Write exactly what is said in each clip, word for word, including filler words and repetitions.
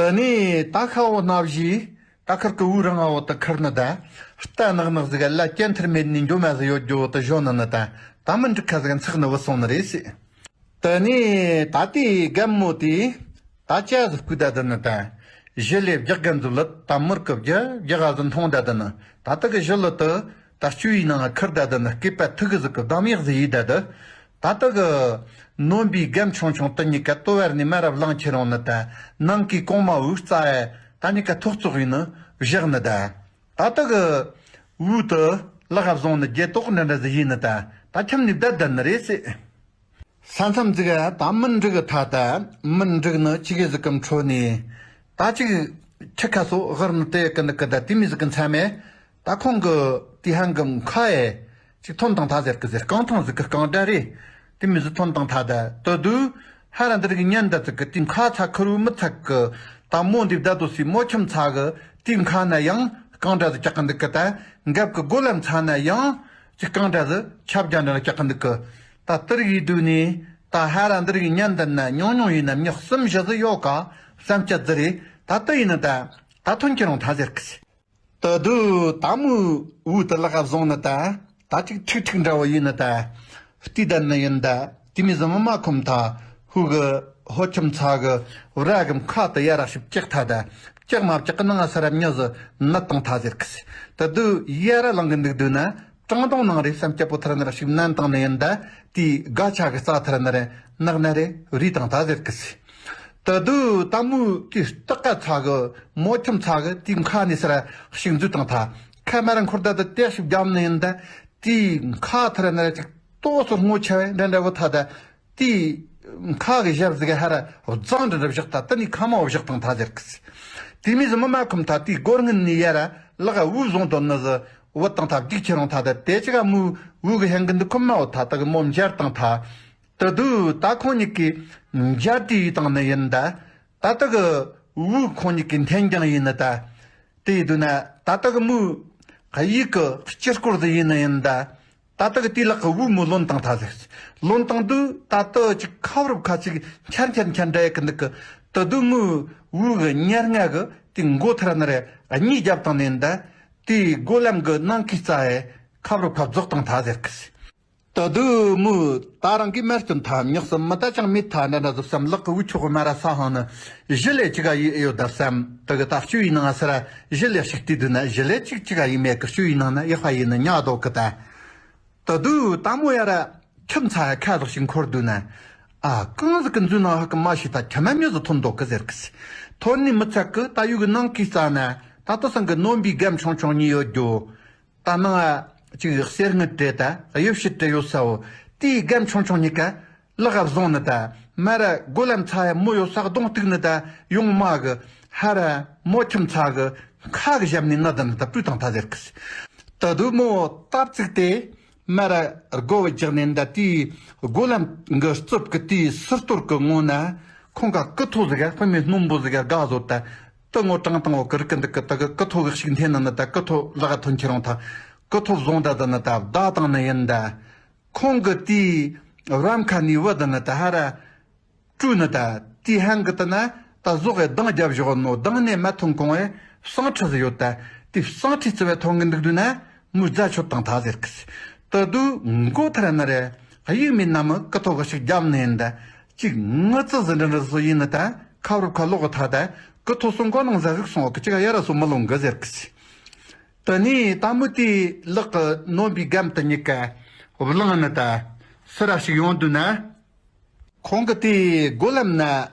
དེ་ནས་ད་ཤ་བོ་སྣ་བཞི། ད་ཁུར་གི་བུ་རང་ང་བོ་དུ་ཁུར་ནི་ད། རྟ་ནག་ནག་ཟིག་ལ་སྐྱེ་འཐེར་མེད་ནི་འགྱོ་མ་ཟིག་ཡོད་རྒྱུ་བོ་དུ་བཞོན་ནི་ནི་ད། ད་མི་འགྲིག་ཁ་ཟིག་འཚག་ནི་བུད་སོང་ནི་རེད་ཟེར། དེ་ནས་ད་ལྟའི་རྒན་མོ་དེས་ད་ཅག་ཟིག་བསྐུལ་ད་དི་ནི་ད། གཞི་ལས་བརྒྱག་གན་ཟིག་ལ་ད་མུར་གི་བརྒྱ་བརྒྱག་ག་ཟིག་མཐོང་ད་དི་ནི། ད་ལྟ་གི་གཞི་ལ་དུ་ད་སྐྱུ་ཡི་ནང་ཁུར་ད་དི་ནི་སྐེད་པ་ཐུག་གི་ཟིག་གི་གདམ་ཡག་ཟིག་ཡིས་ད་དི། ད་ལྟ་གི་ནོམ་པའི་རྒན་ཆུང་ཆུང་དུ་གཉིས་ཀ་ལྟོ་བར་ནས་མ་རབས་ལངས་ཁྱེར་རུང་ནི་ད། ནང་གི་གོང་མ་བུ་རྩ་ཡ་ད་གཉིས་ཀ་ཐོག་བཙོག་ཡིན་ནི་བཞག་ནི་ད། ད་ལྟ་གི་བུ་དུ་ལག་བཟུང་ནི་རྒྱལ་དོག་འདྲ་འདྲ་ཟིག་ཡིན་ནི་ད། ད་ཁྱིམ་ནས་བསྡད་བསྡད་ནི་རེད་ཟེར། ས་མཚམས་ཟིག་ད་མི་འགྲིག་གི་ཐ་ད། མི་འགྲིག་ནི་ཅི་གེ་ཟིག་གི་འཕྲོ་ནས། ད་ཅིག་ཁྱི་ཁ་སོ་ཧར་ནི་དེ་གི་འདུག་གི་ད། དེ་མི་ཟིག་གི་མཚམས་མེད། ད་ཁོང་གི་དེ་ཧང་གི་ཁ་ཡེ་ཅིག་ཐོན་དང་ཐ་ཟེར་གི་ཟེར། རྐང་ཐང་ཟིག་གི་རྐང་སྒྲ་རེད། དེ་མི་ཟིག་ཐོན་དང་ཐ་ད། དོ་དུ་ཧ་ར་འདིར་གི་ཉན་ད་ཟིག་གི་དེ་ཁ་ཚ་ཁུར་བུ་མི་ཚ་གི། ད་མོ་འདི་བདའ་དོ་སི་མོ་ཁྱིམ་ཚ་གི་དེ་ཁ་ན་ཡང་རྐང་སྒྲ་ཟིག་རྒྱག་གི་འདུག་གི་ད། འགབ་གི་སྒོ་ལམ་ཚ་ན་ཡང་ཅིག་རྐང་སྒྲ་ཟིག་ཁྱབ་རྒྱ་འདྲ་རྒྱག་གི་འདུག་གི། ད་དེར་གི་དུས་ནས་ད་ཧ་ར་འདིར་གི་ཉན་ད་ན་ཉུང་ཉུང་ཡིན་ན་མྱི་གསུམ་བཞི་ཟིག་ཡོད་ཀ་བསམ་སྐྱ་ཟིག་རེད། ད་དེ་ཡིན་ན་ད་ད་ཐོན་ཁྱེར་རུང་ཐ་ཟེར་གི་ཟེར། དེ་དུས་ད་མོའི་བུ་དེ་ལག་བཟུང་ནི་ད། ད་ཅིག་ཁྲིག་ཁྲིག་འདྲ་བོ་ཡིན་ནི་ད། བལྟས་བསྡད་ནི་ཡིན་ད། དེ་མི་ཟིག་མི་མ་ཁོམ་ཐ། ཧུ་གི་ཧོ་ཁྱིམ་ཚ་གི་ར་གི་ཁ་དེ་ཡ་ར་ཞིབ་ཀྱག་ཐ་ད། ཀྱག་མ་ཀྱག་གི་ནང་ང་ས་ར་མྱི་ཟིག་ནད་དང་ཐ་ཟེར་གི་ཟེར། དེ་དུས་ཡ་ར་ལངས་གི་འདུག་དུས་ན། ཀྲང་ཏོང་ནང་རེ་བསམ་སྐྱ་པོ་ཐར་ནི་ར་ཞིག་ནན་དང་ནི་ཡིན་ད། དེའི་དགའ་ཆ་གི་རྩ་ཐར་ནི་རེ་ནག་ན་རེ་རི་དང་ཐ་ཟེར་གི་ཟེར། ད་དུ་ད་མོ་དེ་སྟག་ཀ་ཚ་གི་མོ་ཁྱིམ་ཚ་གི་དེ་ཁ་ནས་སར་ཤིང་འཛུལ་དང་ཐ། ཁ་མ་ར་འཁོར་ད་ད་ཏེ་ཞིག་རྒྱབ་ནས་ཡིན་ད། དེ་ཁ་ཐར་ན་ར་ཅིག་ཏོག་ཙམ་སྔོ་ཆ་བས་འདྲ་འདྲ་བོ་ཐ་ད། དེ་ཁ་གི་ཞབས་ཟིག་ཧ་ར་བརྫང་འདྲ་འདྲ་བཞག་ད། ད་ནི་ཁ་མ་བཞག་དང་ཐ་ཟེར་གི་ཟེར། དེ་མི་ཟིག་མི་མ་ཁོམ་ཐ་དེ་སྒོར་ངན་ནི་ཡ་ར་ལག་བུ་བཟུང་དོན་ནི་ཟིག་བུ་དང་ཐ་བསྒྱིག་ཁྱེར་རུང་ཐ་ད། དེ་ཅི་ག་མོ་བུ་གི་ཧན་གི་འདི་ཁོམ་མ་བོ་ཐ་ད་གི་མོ་འབྱར་དང་ཐ། ད་དུ་ད་ཁོང་གཉིས་ཀྱི་མཇལ་དུས་ཡིན་དང་ནི་ཡིན་ད། ད་ལྟ་གི་བུ་ཁོང་གཉིས་ཀྱི་འཐེན་ཀྱང་ཡིན་ནི་ད། དེ་ཡིན་དུས་ན་ད་ལྟ་གི་མོའི་གཡུག་གི་སྤྱི་སྐོར་དུ་ཡིན་ནི་ཡིན་ད། ད་ལྟ་གི་དེའི་ལག་གི་བུ་མོ་ལོན་དང་ཐ་ཟེར། ལོན་དང་དུས་ད་ལྟ་ཅིག་ཁ་རུབ་ཁ་ཅིག་འཁྱར་འཁྱར་འཁྱར་འདྲ་ཡི་གི་འདུག་གི། ད་དུ་མོའི་བུ་གི་ཉེར་ལྔ་གི་དེ་མགོ་ཐར་ནི་རེ་གཉིས་རྒྱབ་དང་ནི་ཡིན་ད། དེའི་སྒོ་ལམ་གི་ནང་གི་རྩ་ཡི་ཁ་རུབ་ཁ་རྫོགས་དང་ཐ་ཟེར་གི་ཟེར། ད་དུ་མོ་ད་རང་གི་མལ་སྟོན་ཐ་མྱག་སམ་མི་ད་ཅང་མི་ཐ་འདྲ་འདྲ་ཟུག་བསམ། ལག་གི་འུ་ཆོག་གི་མ་ར་ས་ཧང་ནི་གཞི་ལས་ཅི་ག་ཡི་ཨེ་ཡོད་ད་བསམ། ད་གི་ད་སྐྱུ་ཡི་ནང་ས་ར་གཞི་ལས་ཞིག་དུས་དུ་ན་གཞི་ལས་ཅིག་ཅི་ག་ཡི་མེད་གི། སྐྱུ་ཡི་ནང་ན་ཡག་པ་ཡིན་ནི་ཉག་དོག་གི་ད། ད་དུ་ད་མོ་ཡ་ར་ཁྱིམ་ཚ་ཡ་ཁ་ཟག་ཞིག་འཁོར་དུ་ན། ཨ་གང་ཟིག་གི་འཛུལ་ནང་ཧ་གི་མ་ཤི་ད་ཁྱིམ་མ་མྱི་ཟིག་ཐོན་འདུག་གི་ཟེར་གི་ཟེར། ཐོན་ནི་མི་ཚད་གི་ད་ཡུ་གི་ནང་གི་རྩ་ན་ད་ལྟ་སང་གི་ནོམ་པའི་རྒན་ཆུང་ཆུང་གཉིས་ཡོད་རྒྱུ། ད་ནང་ང་ཅིག་གསེར་དངུལ་སྤྲད་ད་གཡུ་བྱུ་སྤྲད་ཡོད་ས་བོ། དེའི་རྒན་ཆུང་ཆུང་གཉིས་ཀ་ལག་བཟུང་ནི་ད། མ་ར་སྒོ་ལམ་ཚ་ཡ་མོ་ཡོད་ས་གདོང་གཏུག་ནི་ད། ཡོང་མ་གི་ཧ་ར་མོ་ཁྱིམ་ཚ་གི་ཁ་གི་ཞབས་ནས་ནི་ད་ནི་ད་སྤྲུལ་དང་ཐ་ཟེར་གི་ཟེར། ད་དུ་མོ་སྟབས་ཚིག་སྟེ་མ་ར་སྒོ་བ་རྒྱག་ནས་ད། དེའི་སྒོ་ལམ་གི་རྩིབ་གི་དེའི་ཟུར་གཏོར་གི་ངོ་ན་ཁོང་ག་ཀི་ཐོ་ཟིག་ག་ཕ་མའི་སྣུམ་པོ་ཟིག་ག་དགའ་བཟོ་ད། ཏི་ངོ་ཀྲང་ཏང་བོ་ཀིར་ཀི་འདི་ཀི་ཏི་གི་ཀི་ཐོ་གི་ཞིག་འཐེན་ན་ནི་ད། ཀི་ཐོ་ལག་ཐོན་ཁྱེར་རུང་ཐ་ཀི་ཐོ་བཟུང་ད་ད་ནི་ད་བདའ་བཏང་ནི་ཡིན་ད། ཁོང་གི་དེའི་རམ་ཁ་ནི་བུ་ད་ནི་ད་ཧ་ར་བཀྲུས་ནི་ད། དེའི་ཧང་གི་ད་ན་ད་ཟོག་གི་གདང་རྒྱབ་བཞག་ནོ། གདང་ནས་མ་ཐོན་གོང་བས་བསང་ཁྲི་ཟིག་ཡོད་ད། དེ་བསང་ཁྲི་རྩི་བའི་ཐོང་གི་འདུག་དུས་ན་མོའི་རྫ་ཆོད་དང་ཐ་ཟེར་གི་ཟེར། ད་དུ་མགོ་ཐར་ན་རེ་གཡུག་མིན་ན་མི་ཀི་ཐོ་གི་ཞིག་རྒྱབ་ནི་ཡིན་ད། ཅིག་ངུ་ཙི་ཟི་འདྲ་འདྲ་བཟོ་ཡིན་ནི་ད། ཁ་རུབ་ཁ་ལོག་གི་ཐ་ད་ཀི་ཐོ་སོང་གོ་ནང་ཟ་ཟིག་སོང་གི་ཅིག་ཡ་ར་སོ་མི་ལོང་གི་ཟེར་གི་ཟེར། དེ་ནས་ད་མོ་དེའི་ལག་གི་ནོམ་པའི་རྒན་དེ་གཉིས་ཀ་བླངས་ནི་ད་སུ་ར་ཞིག་ཡོང་དུས་ན། ཁོང་གི་དེའི་སྒོ་ལམ་ན་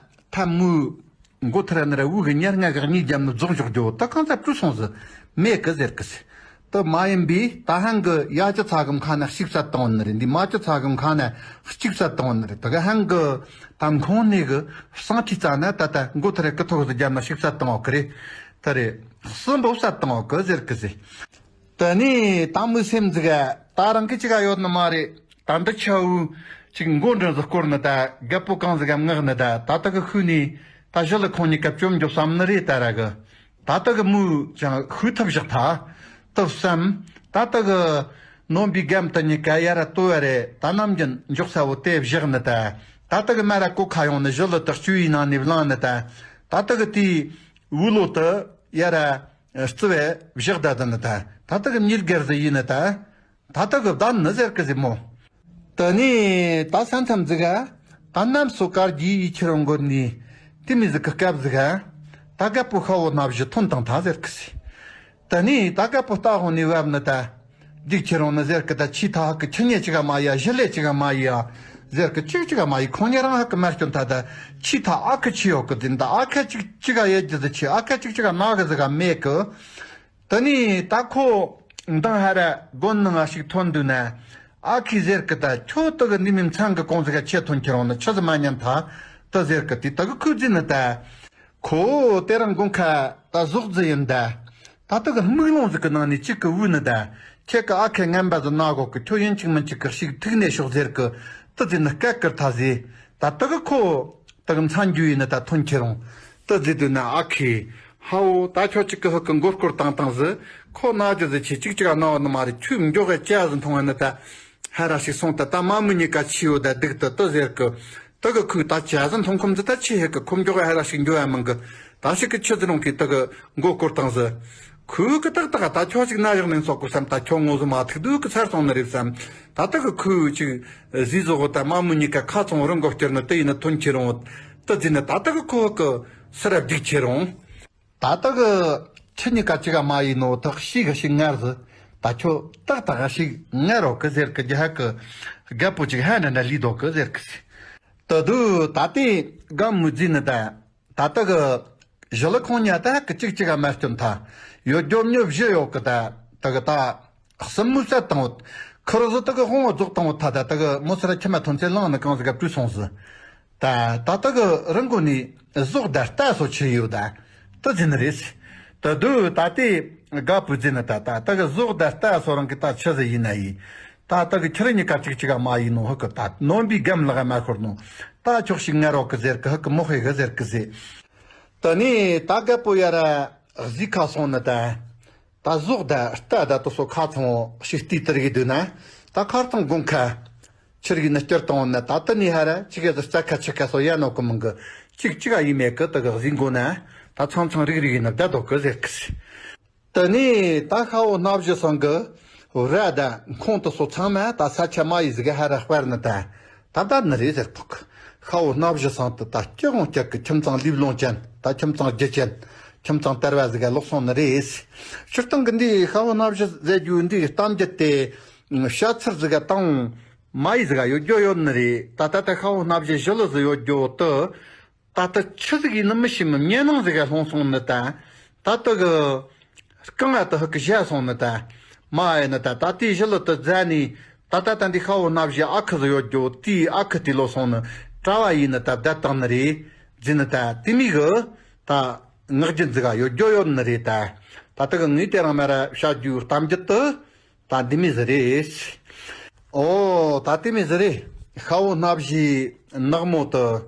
ཐ་མོའི་མགོ་ཐར་ན་ར་བུ་གི་ཉེར་ལྔ་གི་གཉིས་རྒྱབ་ནི་རྫོགས་འཇོག་རྒྱུ་ད་གང་ཚ་བཀྲུས་སོང་ཟི་མེད་གི་ཟེར་གི་ཟེར། དེ་མ་ཡིན་པའི་ད་ཧང་གི་ཡ་ཅི་ཚ་གི་མཁའ་ན་གཅིག་ས་བཏང་ནི་རེད། འདི་མ་ཅི་ཚ་གི་མཁའ་ན་གཅིག་ས་བཏང་ནི་རེད། ད་གི་ཧང་གི་ད་ཁོང་ནས་གི་བསང་ཁྲི་རྩ་ན་ད་ད་མགོ་ཐར་ཀི་ཐོ་གི་རྒྱབ་ན་གཅིག་ས་བཏང་བ་གི་རེད། ད་རེད་གསུམ་པོ་ས་བཏང་བ་གི་ཟེར་གི་ཟེར། དེ་ནས་ད་མོའི་སེམས་ཟིག་ག་ད་རང་གི་ཅི་ག་ཡོད་ནི་མ་རེད། ད་འདི་ཆ་བོ་ཅིག་མགོ་འདྲ་ཟིག་སྐོར་ནི་ད། རྒད་པོ་གང་ཟིག་ག་མངགས་ནི་ད། ད་ལྟ་གི་ཤུལ་ནས་ད་གཞི་ལ་ཁོང་གཉིས་ཀ་བཅོམ་རྒྱུ་བསམ་ནི་རེད་ད་ར་གི། ད་ལྟ་གི་མོས་ཀྱང་ཤུལ་ཐབས་བཞག་ཐ་ཐབས་བསམ། ད་ལྟ་གི་ནོམ་པའི་རྒན་དེ་གཉིས་ཀ་ཡ་ར་ལྟོ་བ་རེད། ད་ནམ་རྒྱུན་འཇོག་ས་བོ་དེ་བཞག་ནི་ད། ད་ལྟ་གི་མ་ར་གོ་ཁ་ཡོང་ནི་གཞི་ལ་དག་བཅུ་ཡི་ནང་ནས་བླངས་ནི་ད། ད་ལྟ་གི་དེའི་བུ་ལོ་དུ་ཡ་ར་རྩི་བའི་བཞག་ད་དུ་ནི་ད་ད་ལྟ་གི་མྱིལ་གར་ཟི་ཡིན་ནི་ད། ད་ལྟ་གི་བདག་ནི་ཟེར་གི་ཟི་མོ། དེ་ནས་ད་ས་མཚམས་ཟི་ག་ད་གནམ་སོ་དཀར་རྒྱུ་ཡི་ཁྱེར་འོང་གོ་ནི། དེ་མི་ཟི་གི་སྐབས་ཟི་ག་ད་རྒད་པོ་ཤ་བོ་ན་བཞི་ཐོན་དང་ད་ཟེར་གི་ཟི། དེ་ནས་ད་རྒད་པོ་ལྟ་ཧོང་ནས་བབ་ནི་ད། རྒྱུག་ཁྱེར་འོང་ནི་ཟེར་གི་ད་ཆི་ཐ་ཧ་གི་ཁྱི་ཉེ་ཅི་ག་མ་ཡ་ཞི་ལེ་ཅི་ག་མ་ཡ། ཟེར་གི་ཅིག་ཅི་ག་མ་ཡི་ཁོང་ཉེ་རང་ཧ་གི་མར་སྐྱོན་ཐ་ད། ཆི་ཐ་ཨ་ཁི་ཆི་ཡོད་གི་དེ་ད་ཨ་ཁ་ཅིག་ཅི་ག་ཡེ་རྒྱུ་ཟི་ཆི་ཨ་ཁ་ཅིག་ཅི་ག་མ་གི་ཟི་ག་མེད་གི། དེ་ནས་ད་ཁོ་མདང་ཧ་ར་དགོན་ནང་ང་ཞིག་ཐོན་འདུག་ན། ཨ་ཁི་ཟེར་གི་ད་ཁྱོད་དུ་གི་འདི་མི་མཚང་གི་གོང་ཟི་ག་ཆེ་ཐོན་ཁྱེར་འོང་ནི་ཆི་ཟི་མ་ཉན་ཐ། དུ་ཟེར་གི་དེ་དུ་གི་ཁུ་ཟི་ནི་ད། ཁོ་དེ་རང་དགོན་ཁ་ད་ཟོག་རྫི་ཡིན་ད། ད་ལྟ་གི་དམུས་ལོང་ཟིག་གི་ནང་ནས་གཅིག་གི་བུ་ནི་ད། ཁྱེད་ཀྱི་ཨ་ཁེ་ངན་པ་ཟིག་ན་གོ་གི་ཁྱོད་ཡིན་གཅིག་མིན་གཅིག་གི་ཞིག་ཐུག་ནས་ཤོག་ཟེར་གི། དུ་ཟིག་ནི་སྐད་ཀིར་ཐ་ཟེ། ད་ལྟ་གི་ཁོ། དུ་གི་མཚན་རྒྱུ་ཡིན་ནི་ད་ཐོན་ཁྱེར་རུང་། དུ་ཟིག་དུས་ན་ཨ་ཁེ། ཧའོ་ད་ཁྱོད་གཅིག་གི་ཧུ་གི་མགོ་སྐོར་བཏང་བཏང་ཟི། ཁོ་ན་རྒྱུ་ཟིག་ཆེ་གཅིག་གཅིག་ག་ན་བ་ནི་མ་རེད་ཁྱོད་མགྱོགས་གི་ཅི་ཟིག་མཐོང་བ་ནི་ད། ཧ་ར་ཞིག་སོང་ད་ད་མ་མོ་གཉིས་ཀ་ཆི་ཡོད་ད་སྡུག་ཏུ་དུ་ཟེར་གི། དུ་གི་ཁུག་ད་ཅི་ཟིག་མཐོང་ཁོམ་ཟི་ད་ཆི་ཧེ་གི་ཁོམ་མགྱོགས་ཧ་ར་ཞིག་འགྱོ་ཡ་མང་གི། ད་ཞིག་གི་ཆི་ཟི་རུང་གི་དུ་གི་མགོ་སྐོར་བཏང་ཟི། ཁུག་གི་ཏག་ཏག་ད་ཁྱོད་ཅིག་ན་བཞག་ནས་སོག་གི་བསམ་ད་ཁྱོད་ངོ་ཟི་མ་ཐུག་དུ་གི་ཚར་སོང་ནི་རེད་བསམ། ད་དུ་གི་ཁུག་ཅིག་ཟི་ཟོ་གི་ད་མ་མོ་གཉིས་ཀ་ཁ་ཚོང་རང་མགོ་བསྐྱུར་ནི་དུ་ཡིན་ནི་ཐོན་ཁྱེར་རུང་། དུ་ཟི་ནི་ད་དུ་གི་ཁུག་གི་སི་ར་བསྒྲིགས་ཁྱེར་རུང་། ད་ལྟ་གི་ཁྱི་གཉིས་ཀ་ཅི་ག་མ་ཡིན་ནོ་ཐག་ཤི་གི་ཤི་ངར་ཟི། ད་ཁྱོད་ཏག་ཏག་ག་ཤི་ངར་རོ་གི་ཟེར་གི་རྒྱ་ཧ་གི་རྒད་པོ་ཅིག་ཧ་འདྲ་འདྲ་ལི་དོ་གི་ཟེར་གི་ཟི། ད་དུ་ད་ལྟའི་གམ་མུ་ཛི་ནི་ད། ད་ལྟ་གི་ཞི་ལི་ཁོང་ཉ་ད་གི་ཅིག་ཅི་ག་མ་སྐྱོན་ཐ། ཡོད་རྒྱོ་མྱོ་བཞི་ཡོད་གི་ད། ད་གི་ད། གསུམ་མུ་བསད་བཏང་བོ། ཁུ་རུ་ཟི་དུ་གི་ཧོང་བོ་རྫོགས་བཏང་བོ་ཐ་ད་དུ་གི་མོ་སི་ར་ཁྱི་མ་ཐོན་ཚེ་ལངས་ནི་གང་ཟི་ག་བྲུས་སོང་ཟི། ད་ད་དུ་གི་རི་མགོ་ནས་ཟོག་དར་རྟ་སོ་ཆི་ཡོད་ད། དུ་ཟི་ནི་རེད། དུ་དུ་ད་ལྟའི་དགའ་བུ་ཟི་ནི་ད་ད་དུ་གི་ཟོག་དར་རྟ་སོ་རང་གི་ད་ཆི་ཟི་ཡིན་ན་ཡིན། ད་དུ་གི་ཁྱི་རི་གཉིས་ཀ་ཅིག་ཅི་ག་མ་ཡིན་ནོ་ཧུ་གི་ད་ནོན་པའི་སྒམ་ལག་མ་ཤོར་ནོ། ད་ཁྱོག་ཞིག་ངར་རོག་གི་ཟེར་གི་ཧུ་གི་མོ་ཧེ་གི་ཟེར་གི་ཟེ། དུ་ནི་ད་དགའ་བུ་ཡ་ར་གཟིགས་ཁ་སོང་ནི་ད། ད་ཟོག་ད་རྟ་ད་དུ་སོ་ཁ་ཚང་ཞིག་བལྟས་དུ་རིག་འདུག་ན། ད་ཁར་ཐང་དགོན་ཁ། ཆི་རིག་ནི་སྐྱུར་བཏང་ན་ད་དུ་ནི་ཧ་ར་ཅི་ག་ཟི་རྩ་ཁ་ཆི་ཁ་སོ་ཡ་ནོ་གི་མིང་གི་ཅིག་ཅི་ག་ཡིན་མེད་གི་དུ་གི་གཟིགས་མགོ་ན། ད་ཚང་ཚང་རིག་རིག་ཡིན་ན་བསྡད་དོ་གི་ཟེར་གི་ཟེར། དུ་ནི་ད་ཤ་བོ་སྣ་བཞི་སང་གི་ར་ད་ཁོང་དུ་སོ་ཚང་མ་ད་ས་ཆ་མ་ཡི་ཟི་གི་ཧ་ར་དཔར་ནི་ད། ད་ད་ནི་རེད་ཟེར་ཕོག་ཤ་བོ་སྣ་བཞི་སང་དུ་ད་སྐྱི་ཧོང་སྐྱག་གི་ཁྱིམ་ཚང་ལིབ་ལོང་ཅན་ད་ཁྱིམ་ཚང་རྒྱུ་ཅན། ཁྱིམ་ཚང་དར་བ་ཟི་ག་ལོག་སོང་ནི་རེད། སྤྱིར་བཏང་གི་འདི་ཤ་བོ་སྣ་བཞི་ཟེར་རྒྱུ་འདི་གཏམ་རྒྱུད་དེ། བཤད་ཚུལ་ཟི་ག་དང་། མ་ཡི་ཟི་ག་ཡོད་རྒྱུ་ཡོད་ནི་རེད་ད་ད་ད་ཤ་བོ་སྣ་བཞི་ཞི་ལི་ཟི་ཡོད་རྒྱུ་དུ། ད་ལྟ་ཆི་ཟིག་ཡིན་ནི་མི་ཤེས་མི་ཉེ་ནང་ཟིག་ག་ལྷུང་སོང་ནི་ད། ད་ལྟ་གི་རྐང་ང་ད་ཧུ་གི་བཞག་སོང་ནི་ད། མ་ཡིན་ནི་ད་ད་ལྟའི་ཞི་ལི་དུ་རྫ་ནི་ད་ད་ད་འདི་ཤ་བོ་སྣ་བཞི་ཨ་ཁུ་ཟིག་ཡོད་རྒྱུ་དེའི་ཨ་ཁུ་དེ་ལོ་སོང་ནི་གྲྭ་བ་ཡིན་ནི་ད་བསྡད་བཏང་ནི་རེད། ཟིན་ནི་ད་དེ་མི་གི་ད་ངག་རྒྱུན་ཟིག་ག་ཡོད་རྒྱུ་ཡོད་ནི་རེད་ད། ད་ལྟ་གི་ངས་དེ་རང་མ་ར་བཤད་རྒྱུ་གཏམ་རྒྱུད་དུ། ད་འདི་མི་ཟི་རེད། ཨོ་ད་དེ་མི་ཟི་རེད། ཤ་བོ་སྣ་བཞིའི་ནག་མོ་དུ།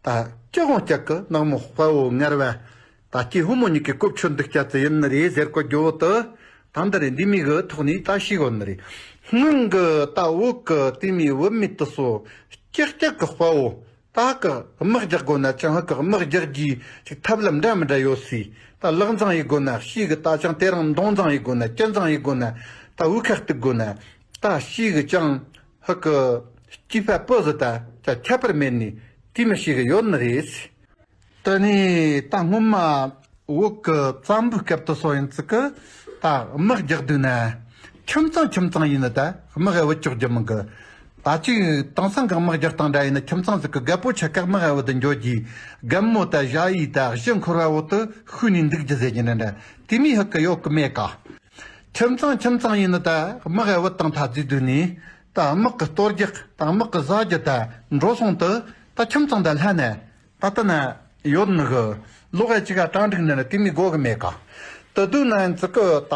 ད་སྐྱི་ཧོང་སྐྱག་གི་ནག་མོ་དཔའ་བོ་ངར་བ། ད་སྐྱི་ཧུ་མོ་གཉིས་ཀྱི་གོ་ཆོད་འདུག་སྐྱ་ཙི་ཡིན་ནི་རེད་ཟེར་གོ་རྒྱུ་བོ་དུ། ད་འདི་རེད་འདི་མི་གི་ཐོག་ནས་ད་ཤི་གོ་ནི་རེད། སྔོན་གི་ད་བོད་གི་དེ་མི་བུད་མེད་དུ་སོ་སྐྱག་སྐྱག་གི་དཔའ་བོ། ད་ཧ་གི་དམག་རྒྱག་དགོས་ན་ཅང་ཧ་གི་དམག་རྒྱག་རྒྱུའི་ཅིག་ཐབས་ལམ་འདྲ་མི་འདྲ་ཡོད་སྲིད། ད་ལག་འཛིང་ཡེད་དགོས་ན་ཤི་གི་ད་ཅང་དེ་རིང་མདུང་འཛིང་ཡེད་དགོས་ན་གྱི་འཛིང་ཡེད་དགོས་ན་ད་འུ་ཁ་གཏུག་དགོས་ན་ད་ཤི་གི་ཅང་ཧ་གི་སྐྱེས་པ་སྤུ་ཟི་ད་ཅང་ཁྱད་པར་མེད་ནི་དེ་མི་ཤི་གི་ཡོད་ནི་རེད། དེ་ནས་ད་སྔོན་མ་བོད་གི་བཙན་པོའི་སྐབས་དུ་སོ་ཡིན་ཙི་གི་ད་དམག་རྒྱག་དུས་ན་ཁྱིམ་ཚང་ཁྱིམ་ཚང་ཡིན་ནི་ད་དམག་གི་བུད་ཅོག་རྒྱུ་མང་གི། ད་ཅིག་དེང་སང་གི་དམག་རྒྱག་སྟངས་འདྲ་ཡིན་ན་ཁྱིམ་ཚང་ཟིག་གི་རྒད་པོ་ཆ་ག་དམག་གི་བུད་དུ་འགྱོ་རྒྱུའི་རྒན་མོ་ད་ཞ་ཡི་ད་གཞི་འཁོར་བ་བོ་དུ་ཤུལ་ནས་འདུག་རྒྱུ་ཟེར་གྱི་འདྲ་འདྲ་དེ་མི་ཧ་གི་ཡོད་གི་མེད་ག། ཁྱིམ་ཚང་ཁྱིམ་ཚང་ཡིན་ནི་ད་དམག་གི་བུད་དང་ཐ་རྫི་དུས་ནས་ད་དམག་གི་གཏོར་རྒྱག་ད་དམག་གི་ཟ་རྒྱུ་ད་འགྲོ་སོང་དུ་ད་ཁྱིམ་ཚང་ད་ལྷ་ནས། ད་ལྟ་ན་ཡོད་ནི་གི་ལོག་ཡ་ཅི་ག་གྲ་འགྲིག་ནི་ན་དེ་མི་དགོས་གི་མེད་ག། དུ་དུ་ན་ཡིན་ཙི་གི་ད་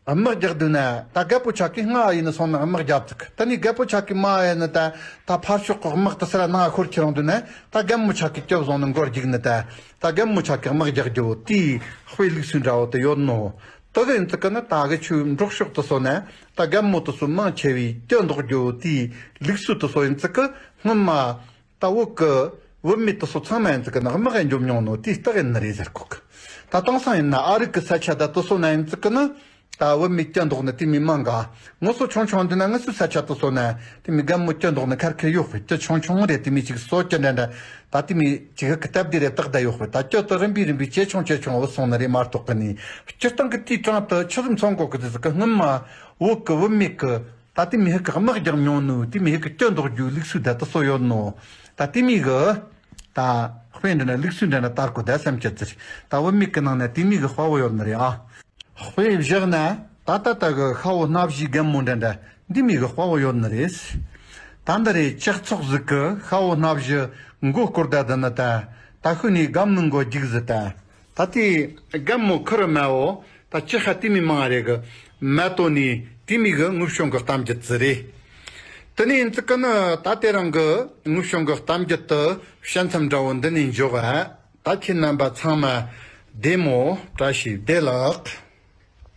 དམག་རྒྱག་དུས་ན་ད་རྒད་པོ་ཆ་གི་སྔ་ཡིན་ནི་སོང་ན་དམག་རྒྱབ་ཙི་གི་ད་ནི་རྒད་པོ་ཆ་གི་མ་ཡིན་ནི་ད་ད་ཕར་ཕྱོགས་གི་དམག་དུ་སེ་ར་ནང་ཤོར་ཁྱེར་འོང་དུས་ན་ད་རྒན་མོ་ཆ་གི་སྐྱོབ་བཟུང་ནི་མགོར་རྒྱུག་ནི་ད་ད་རྒན་མོ་ཆ་གི་དམག་རྒྱག་རྒྱུ་བོ་དེའི་དཔེ་ལུགས་སུ་འདྲ་བོ་དུ་ཡོད་ནོ། དུ་གི་ཡིན་ཙི་གི་ནི་ད་གི་ཆུ་འབྲོག་ཕྱོགས་དུ་སོ་ན་ད་རྒན་མོ་དུ་སོ་མང་ཆེ་བའི་སྐྱོ་འདོགས་རྒྱུ་བོ་དེའི་ལུགས་སུ་དུ་སོ་ཡིན་ཙི་གི་སྔོན་མ། ད་བོད་ཀྱི་ བུད་མེད་དེ་ཚོ་ཚང་མ་ཡིན་ཙི་གི་ནི་དམག་གི་འཇོམས་མྱོང་ནོ་དེའི་རྟགས་ཡིན་ནི་རེད་ཟེར་གོ་གི། ད་དེང་སང་ཡིན་ན་ཨ་རིག་གི་ས་ཆ་ད་དེ་ཚོ་ན་ཡིན་ཙི་གི་ནི། ད་བུད་མེད་སྐྱི་མདོག་ནི་དེ་མོ་མང་ག། ངོ་སོ་ཆུང་ཆུང་འདི་ན་ངི་སུ་ས་ཆ་དེ་ཚོ་ན་དེ་མོ་རྒན་མོ་སྐྱི་མདོག་ནི་ཁར་ཁེར་ཡོད་པས། སྐྱི་ཆུང་ཆུང་རེད། དེ་མོ་ཅིག་སོ་སྐྱི་འདྲ་འདྲ། ད་དེ་མོ་ཅིག་གི་སྟབས་བདེ་རེད། སྟག་ད་ཡོད་པས། ད་སྐྱི་དེ་རིམ་པས་རིམ་པས་ཇེ་ཆུང་ཇེ་ཆུང་བུད་སོང་ནི་རེད་མ་གཏོགས་གི་ནི། སྤྱིར་བཏང་གི་དེའི་གྲངས་དེ་ཆི་ཟིག་མཚོན་གོ་གི་ཟེར་གི། སྔོན་མ་བོད་གི་བུད་མེད་གི་ད་དེ་མོ་ཧི་གི་དམག་རྒྱག་མྱོང་ནོ། དེ་མོ་ཧི་གི་སྐྱི་མདོག་རྒྱུ་ལུགས་སྲོལ་ད་དེ་ཚོ་ཡོད་ནོ། ད་དེ་མོ་གི་ད་དཔེ་འདྲ་ན་ལུགས་སྲོལ་འདྲ་ན་དར་གོ་ད་བསམ་གྱི་ཟེར། ད་བུད་མེད་གི་ནང་ན་དེ་མོ་གི་དཔའ་བོ་ཡོད་ནི་རེད་ཨ། དཔེ་བཞག་ན་ད་ད་ད་གི་ཤ་བོ་སྣ་བཞི་རྒན་མོ་འདྲ་འདྲ་འདི་མོ་གི་དཔའ་བོ་ཡོད་ནི་རེད། ད་འདི་རེད། ལྕགས་ཚོགས་ཟིག་གི་ཤ་བོ་སྣ་བཞི་མགོ་སྐོར་ད་འདི་ནི་ད་ད་ཤུ་ནི་སྒམ་མི་མགོ་རྒྱུག་ཟི་ད། ད་དེ་སྒམ་མོ་ཁུ་རུ་མ་བོ་ད་ཅི་ཧ་དེ་མོ་མང་རེད་གི། མ་ཏོ་ནི་དེ་མོ་གི་དངོས་བྱུང་གི་གཏམ་རྒྱུད་ཟི་རེད། དེ་ནས་ཡིན་ཙི་གི་ནི་ད་དེ་རིང་གི་དངོས་བྱུང་གི་གཏམ་རྒྱུད་དེ་བཤད་མཚམས་འདྲ་བོ་འདི་ནས་འཇོག་ཨ། ད་ཁྱེད་རྣམ་པ་ཚང་མ་བདེ་མོ། བཀྲ་ཤིས་བདེ་ལེགས།